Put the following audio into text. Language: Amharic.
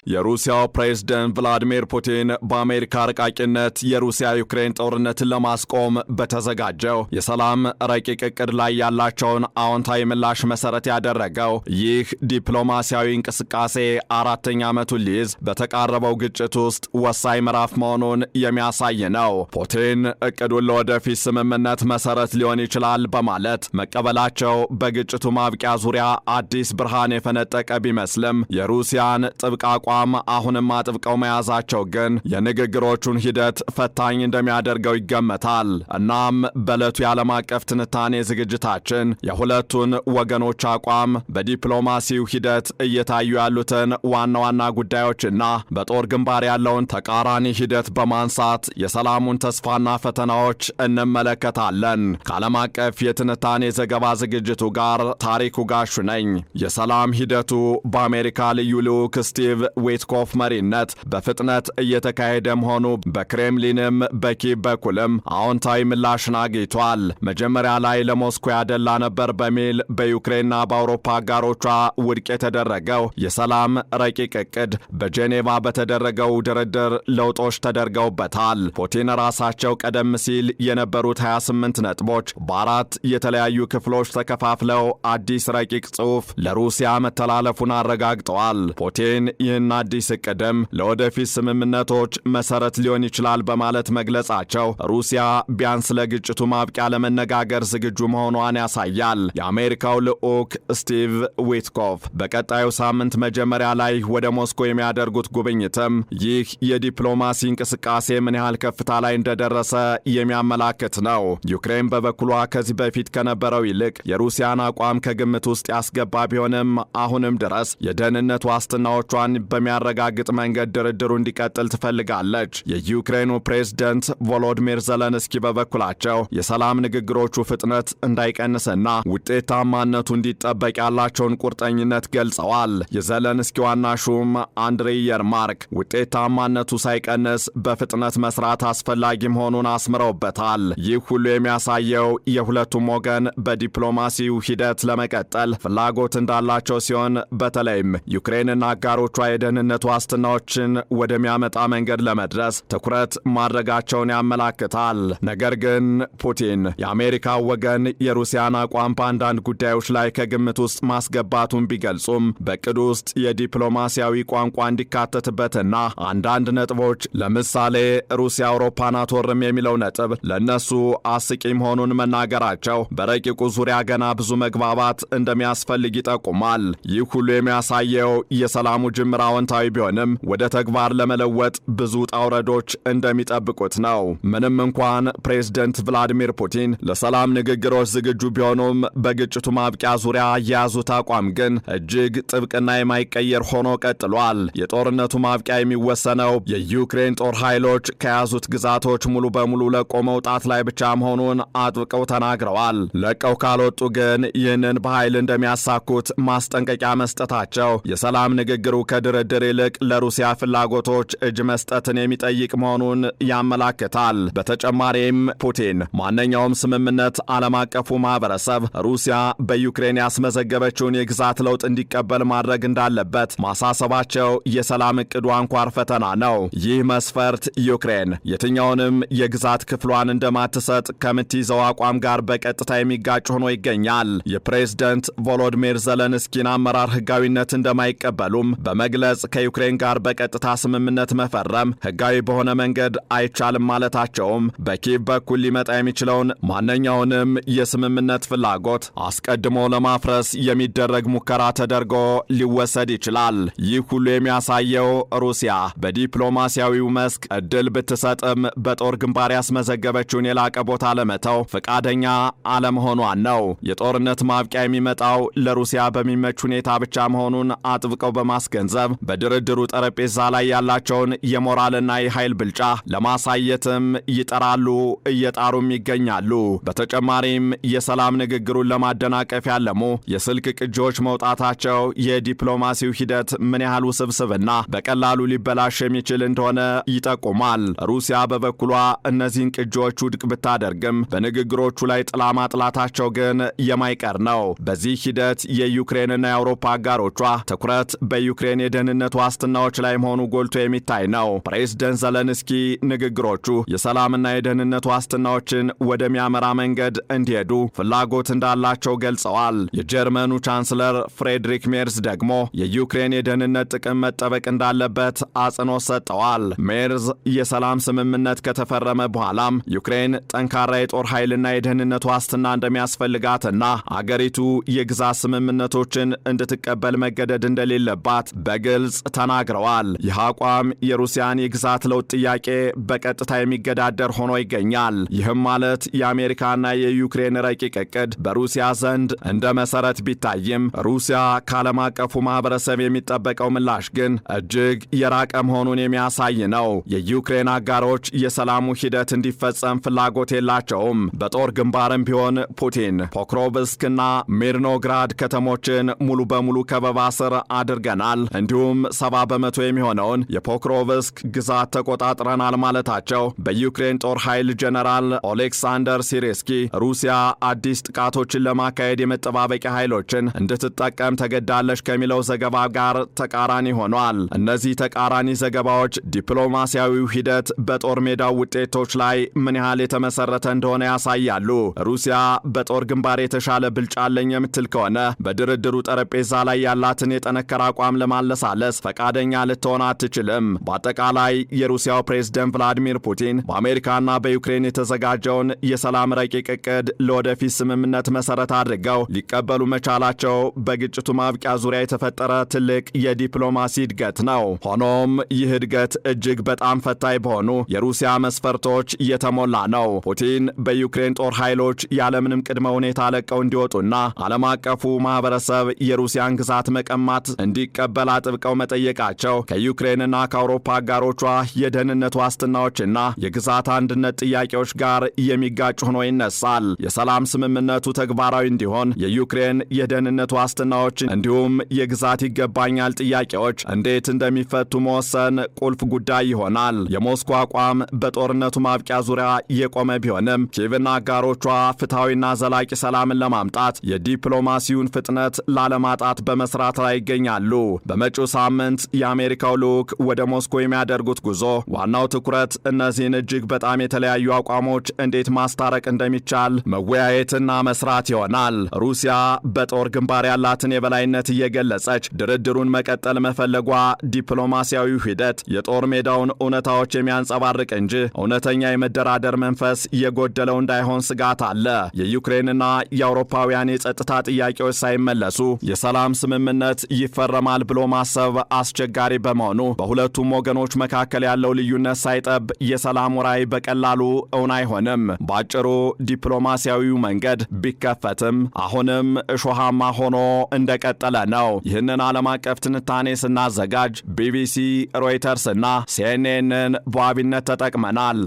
የሩሲያው ፕሬዝደንት ቭላዲሚር ፑቲን በአሜሪካ አርቃቂነት የሩሲያ ዩክሬን ጦርነትን ለማስቆም በተዘጋጀው የሰላም ረቂቅ እቅድ ላይ ያላቸውን አዎንታዊ ምላሽ መሰረት ያደረገው ይህ ዲፕሎማሲያዊ እንቅስቃሴ 4ኛ ዓመቱን ሊይዝ በተቃረበው ግጭት ውስጥ ወሳኝ ምዕራፍ መሆኑን የሚያሳይ ነው። ፑቲን እቅዱን ለወደፊት ስምምነት መሰረት ሊሆን ይችላል በማለት መቀበላቸው በግጭቱ ማብቂያ ዙሪያ አዲስ ብርሃን የፈነጠቀ ቢመስልም የሩሲያን ጥብቅ አቋም አሁንም አጥብቀው መያዛቸው ግን የንግግሮቹን ሂደት ፈታኝ እንደሚያደርገው ይገመታል። እናም በዕለቱ የዓለም አቀፍ ትንታኔ ዝግጅታችን የሁለቱን ወገኖች አቋም፣ በዲፕሎማሲው ሂደት እየታዩ ያሉትን ዋና ዋና ጉዳዮችና በጦር ግንባር ያለውን ተቃራኒ ሂደት በማንሳት የሰላሙን ተስፋና ፈተናዎች እንመለከታለን። ከዓለም አቀፍ የትንታኔ ዘገባ ዝግጅቱ ጋር ታሪኩ ጋሹ ነኝ። የሰላም ሂደቱ በአሜሪካ ልዩ ልዑክ ስቲቭ ዊትኮፍ መሪነት በፍጥነት እየተካሄደ መሆኑ በክሬምሊንም በኪቭ በኩልም አዎንታዊ ምላሽን አግኝቷል። መጀመሪያ ላይ ለሞስኮ ያደላ ነበር በሚል በዩክሬንና በአውሮፓ አጋሮቿ ውድቅ የተደረገው የሰላም ረቂቅ እቅድ በጄኔቫ በተደረገው ድርድር ለውጦች ተደርገውበታል። ፑቲን ራሳቸው ቀደም ሲል የነበሩት 28 ነጥቦች በአራት የተለያዩ ክፍሎች ተከፋፍለው አዲስ ረቂቅ ጽሑፍ ለሩሲያ መተላለፉን አረጋግጠዋል። ፑቲን ይህን አዲስ እቅድም ለወደፊት ስምምነቶች መሰረት ሊሆን ይችላል በማለት መግለጻቸው ሩሲያ ቢያንስ ለግጭቱ ማብቂያ ለመነጋገር ዝግጁ መሆኗን ያሳያል። የአሜሪካው ልዑክ ስቲቭ ዊትኮፍ በቀጣዩ ሳምንት መጀመሪያ ላይ ወደ ሞስኮ የሚያደርጉት ጉብኝትም ይህ የዲፕሎማሲ እንቅስቃሴ ምን ያህል ከፍታ ላይ እንደደረሰ የሚያመላክት ነው። ዩክሬን በበኩሏ ከዚህ በፊት ከነበረው ይልቅ የሩሲያን አቋም ከግምት ውስጥ ያስገባ ቢሆንም አሁንም ድረስ የደህንነት ዋስትናዎቿን በሚያረጋግጥ መንገድ ድርድሩ እንዲቀጥል ትፈልጋለች። የዩክሬኑ ፕሬዝደንት ቮሎዲሚር ዘለንስኪ በበኩላቸው የሰላም ንግግሮቹ ፍጥነት እንዳይቀንስና ውጤታማነቱ እንዲጠበቅ ያላቸውን ቁርጠኝነት ገልጸዋል። የዘለንስኪ ዋና ሹም አንድሪ የርማርክ ውጤታማነቱ ሳይቀንስ በፍጥነት መስራት አስፈላጊ መሆኑን አስምረውበታል። ይህ ሁሉ የሚያሳየው የሁለቱም ወገን በዲፕሎማሲው ሂደት ለመቀጠል ፍላጎት እንዳላቸው ሲሆን በተለይም ዩክሬንና አጋሮቿ የደህንነት ዋስትናዎችን ወደሚያመጣ መንገድ ለመድረስ ትኩረት ማድረጋቸውን ያመላክታል። ነገር ግን ፑቲን የአሜሪካ ወገን የሩሲያን አቋም በአንዳንድ ጉዳዮች ላይ ከግምት ውስጥ ማስገባቱን ቢገልጹም በእቅዱ ውስጥ የዲፕሎማሲያዊ ቋንቋ እንዲካተትበትና አንዳንድ ነጥቦች ለምሳሌ ሩሲያ አውሮፓን አትወርም የሚለው ነጥብ ለእነሱ አስቂኝ መሆኑን መናገራቸው በረቂቁ ዙሪያ ገና ብዙ መግባባት እንደሚያስፈልግ ይጠቁማል። ይህ ሁሉ የሚያሳየው የሰላሙ ጅምር አዎንታዊ ቢሆንም ወደ ተግባር ለመለወጥ ብዙ ውጣ ውረዶች እንደሚጠብቁት ነው። ምንም እንኳን ፕሬዝደንት ቭላዲሚር ፑቲን ለሰላም ንግግሮች ዝግጁ ቢሆኑም በግጭቱ ማብቂያ ዙሪያ የያዙት አቋም ግን እጅግ ጥብቅና የማይቀየር ሆኖ ቀጥሏል። የጦርነቱ ማብቂያ የሚወሰነው የዩክሬን ጦር ኃይሎች ከያዙት ግዛቶች ሙሉ በሙሉ ለቆ መውጣት ላይ ብቻ መሆኑን አጥብቀው ተናግረዋል። ለቀው ካልወጡ ግን ይህንን በኃይል እንደሚያሳኩት ማስጠንቀቂያ መስጠታቸው የሰላም ንግግሩ ከድርድር ይልቅ ለሩሲያ ፍላጎቶች እጅ መስጠትን የሚጠይቅ መሆኑን ያመላክታል። በተጨማሪም ፑቲን ማንኛውም ስምምነት ዓለም አቀፉ ማህበረሰብ ሩሲያ በዩክሬን ያስመዘገበችውን የግዛት ለውጥ እንዲቀበል ማድረግ እንዳለበት ማሳሰባቸው የሰላም እቅዱ አንኳር ፈተና ነው። ይህ መስፈርት ዩክሬን የትኛውንም የግዛት ክፍሏን እንደማትሰጥ ከምትይዘው አቋም ጋር በቀጥታ የሚጋጭ ሆኖ ይገኛል። የፕሬዝደንት ቮሎዲሚር ዘለንስኪን አመራር ህጋዊነት እንደማይቀበሉም በመግለጽ ከዩክሬን ጋር በቀጥታ ስምምነት መፈረም ህጋዊ በሆነ መንገድ አይቻልም ማለታቸውም በኪቭ በኩል ሊመጣ የሚችለውን ማንኛውንም የስምምነት ፍላጎት አስቀድሞ ለማፍረስ የሚደረግ ሙከራ ተደርጎ ሊወሰድ ይችላል። ይህ ሁሉ የሚያሳየው ሩሲያ በዲፕሎማሲያዊው መስክ እድል ብትሰጥም በጦር ግንባር ያስመዘገበችውን የላቀ ቦታ ለመተው ፈቃደኛ አለመሆኗን ነው። የጦርነት ማብቂያ የሚመጣው ለሩሲያ በሚመች ሁኔታ ብቻ መሆኑን አጥብቀው በማስገንዘብ በድርድሩ ጠረጴዛ ላይ ያላቸውን የሞራልና የኃይል ብልጫ ለማሳየትም ይጠራሉ፣ እየጣሩም ይገኛሉ። በተጨማሪም የሰላም ንግግሩን ለማደናቀፍ ያለሙ የስልክ ቅጂዎች መውጣታቸው የዲፕሎማሲው ሂደት ምን ያህል ውስብስብና በቀላሉ ሊበላሽ የሚችል እንደሆነ ይጠቁማል። ሩሲያ በበኩሏ እነዚህን ቅጂዎች ውድቅ ብታደርግም በንግግሮቹ ላይ ጥላ ማጥላታቸው ግን የማይቀር ነው። በዚህ ሂደት የዩክሬንና የአውሮፓ አጋሮቿ ትኩረት በዩክሬን የደህንነት የደህንነት ዋስትናዎች ላይ መሆኑ ጎልቶ የሚታይ ነው። ፕሬዝደንት ዘለንስኪ ንግግሮቹ የሰላምና የደህንነት ዋስትናዎችን ወደሚያመራ መንገድ እንዲሄዱ ፍላጎት እንዳላቸው ገልጸዋል። የጀርመኑ ቻንስለር ፍሬድሪክ ሜርዝ ደግሞ የዩክሬን የደህንነት ጥቅም መጠበቅ እንዳለበት አጽንኦት ሰጥተዋል። ሜርዝ የሰላም ስምምነት ከተፈረመ በኋላም ዩክሬን ጠንካራ የጦር ኃይልና የደህንነት ዋስትና እንደሚያስፈልጋትና አገሪቱ የግዛት ስምምነቶችን እንድትቀበል መገደድ እንደሌለባት በግልጽ ተናግረዋል። ይህ አቋም የሩሲያን የግዛት ለውጥ ጥያቄ በቀጥታ የሚገዳደር ሆኖ ይገኛል። ይህም ማለት የአሜሪካና የዩክሬን ረቂቅ ዕቅድ በሩሲያ ዘንድ እንደ መሰረት ቢታይም ሩሲያ ከዓለም አቀፉ ማህበረሰብ የሚጠበቀው ምላሽ ግን እጅግ የራቀ መሆኑን የሚያሳይ ነው። የዩክሬን አጋሮች የሰላሙ ሂደት እንዲፈጸም ፍላጎት የላቸውም። በጦር ግንባርም ቢሆን ፑቲን ፖክሮቭስክና ሚርኖግራድ ከተሞችን ሙሉ በሙሉ ከበባ ስር አድርገናል፣ እንዲሁም 70% የሚሆነውን የፖክሮቭስክ ግዛት ተቆጣጥረናል ማለታቸው በዩክሬን ጦር ኃይል ጀነራል ኦሌክሳንደር ሲሬስኪ ሩሲያ አዲስ ጥቃቶችን ለማካሄድ የመጠባበቂያ ኃይሎችን እንድትጠቀም ተገዳለች ከሚለው ዘገባ ጋር ተቃራኒ ሆኗል። እነዚህ ተቃራኒ ዘገባዎች ዲፕሎማሲያዊው ሂደት በጦር ሜዳው ውጤቶች ላይ ምን ያህል የተመሰረተ እንደሆነ ያሳያሉ። ሩሲያ በጦር ግንባር የተሻለ ብልጫ አለኝ የምትል ከሆነ በድርድሩ ጠረጴዛ ላይ ያላትን የጠነከረ አቋም ለማለሳለስ ፈቃደኛ ልትሆን አትችልም። በአጠቃላይ የሩሲያው ፕሬዝደንት ቭላዲሚር ፑቲን በአሜሪካና በዩክሬን የተዘጋጀውን የሰላም ረቂቅ ዕቅድ ለወደፊት ስምምነት መሰረት አድርገው ሊቀበሉ መቻላቸው በግጭቱ ማብቂያ ዙሪያ የተፈጠረ ትልቅ የዲፕሎማሲ እድገት ነው። ሆኖም ይህ እድገት እጅግ በጣም ፈታኝ በሆኑ የሩሲያ መስፈርቶች የተሞላ ነው። ፑቲን በዩክሬን ጦር ኃይሎች ያለምንም ቅድመ ሁኔታ ለቀው እንዲወጡና ዓለም አቀፉ ማህበረሰብ የሩሲያን ግዛት መቀማት እንዲቀበል አጥብቀው መጠየቃቸው ከዩክሬንና ከአውሮፓ አጋሮቿ የደህንነት ዋስትናዎችና የግዛት አንድነት ጥያቄዎች ጋር የሚጋጭ ሆኖ ይነሳል። የሰላም ስምምነቱ ተግባራዊ እንዲሆን የዩክሬን የደህንነት ዋስትናዎች እንዲሁም የግዛት ይገባኛል ጥያቄዎች እንዴት እንደሚፈቱ መወሰን ቁልፍ ጉዳይ ይሆናል። የሞስኮ አቋም በጦርነቱ ማብቂያ ዙሪያ የቆመ ቢሆንም ኪቭና አጋሮቿ ፍትሐዊና ዘላቂ ሰላምን ለማምጣት የዲፕሎማሲውን ፍጥነት ላለማጣት በመስራት ላይ ይገኛሉ። በመጪው ሳምንት የአሜሪካው ልዑክ ወደ ሞስኮ የሚያደርጉት ጉዞ ዋናው ትኩረት እነዚህን እጅግ በጣም የተለያዩ አቋሞች እንዴት ማስታረቅ እንደሚቻል መወያየትና መስራት ይሆናል። ሩሲያ በጦር ግንባር ያላትን የበላይነት እየገለጸች ድርድሩን መቀጠል መፈለጓ ዲፕሎማሲያዊው ሂደት የጦር ሜዳውን እውነታዎች የሚያንጸባርቅ እንጂ እውነተኛ የመደራደር መንፈስ የጎደለው እንዳይሆን ስጋት አለ። የዩክሬንና የአውሮፓውያን የጸጥታ ጥያቄዎች ሳይመለሱ የሰላም ስምምነት ይፈረማል ብሎ ማሰብ አስቸጋሪ በመሆኑ በሁለቱም ወገኖች መካከል ያለው ልዩነት ሳይጠብ የሰላሙ ራዕይ በቀላሉ እውን አይሆንም። በአጭሩ ዲፕሎማሲያዊው መንገድ ቢከፈትም አሁንም እሾሃማ ሆኖ እንደቀጠለ ነው። ይህንን ዓለም አቀፍ ትንታኔ ስናዘጋጅ ቢቢሲ፣ ሮይተርስ እና ሲኤንኤንን በዋቢነት ተጠቅመናል።